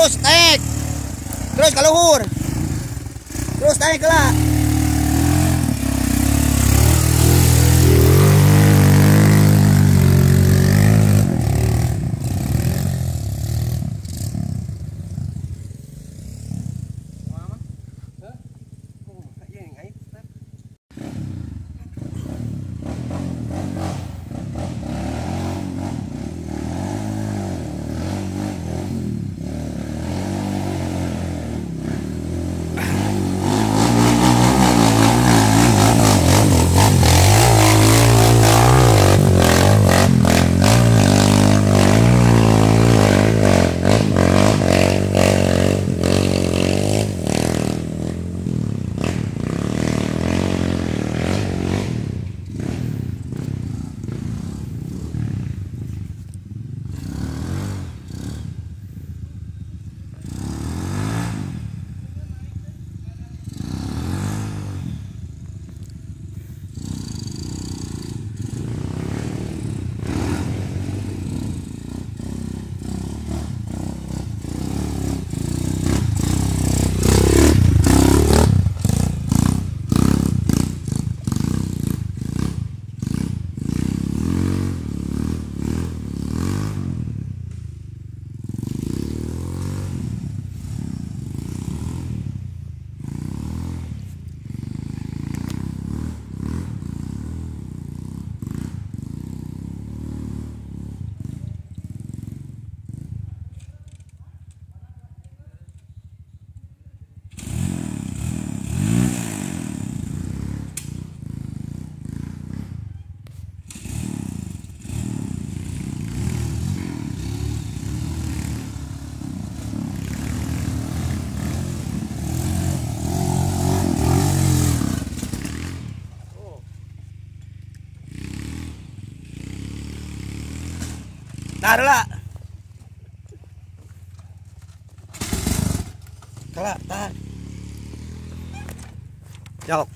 Terus naik. Terus ka luhur. Terus naik lah. Taruh lah. Kelak, tahan. Jok.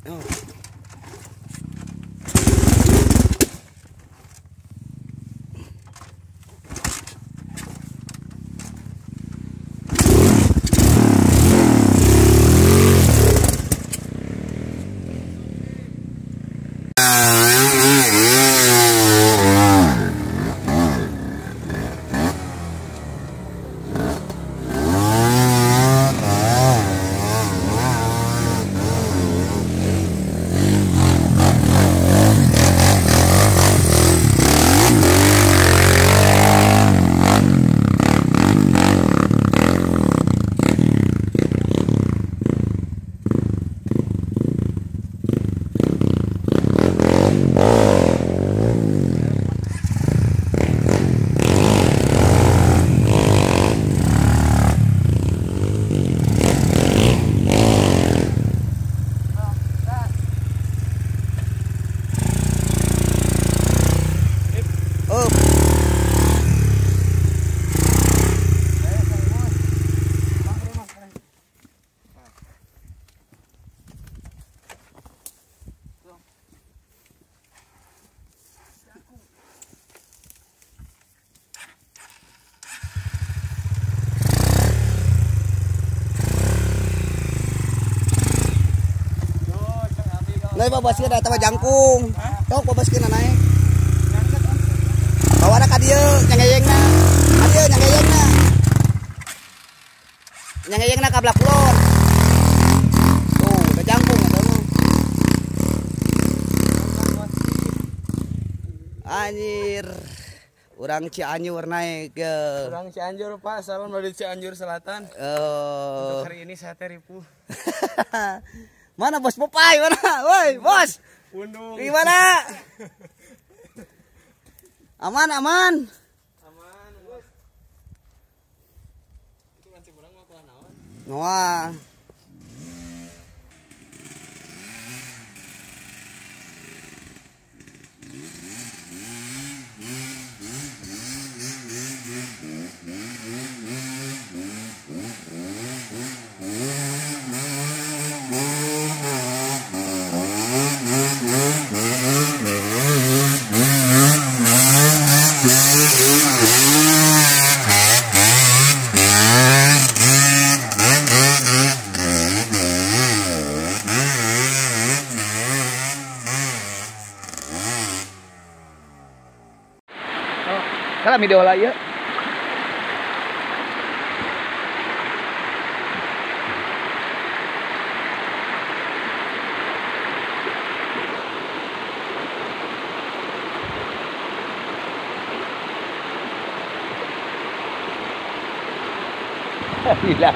Oh. Naik babaskeun eta mah jangkung. Tok babaskeun naik. Bawana ka dieu nyangeyengna. Ka dieu nyangeyengna. Nyangeyengna ka belah kulon. Tuh, da jangkung eta mah. Anjir. Urang Cianjur naik ke. Urang Cianjur, Pak. Salam dari Cianjur Selatan. Untuk hari ini saya teripu. Mana bos Popeye? Mana? Woi, bos. Pundung. Di mana? Aman, aman. Aman, bos. Itu mancing urang mah kuah naon? Wah. rame diolah ieu. Gila.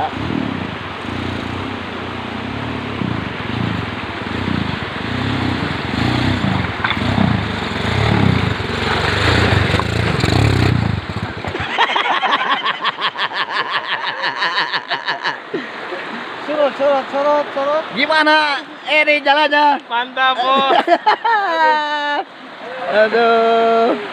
Surut, surut, surut, surut. Gimana ini jalannya? Mantap, Bos. Aduh.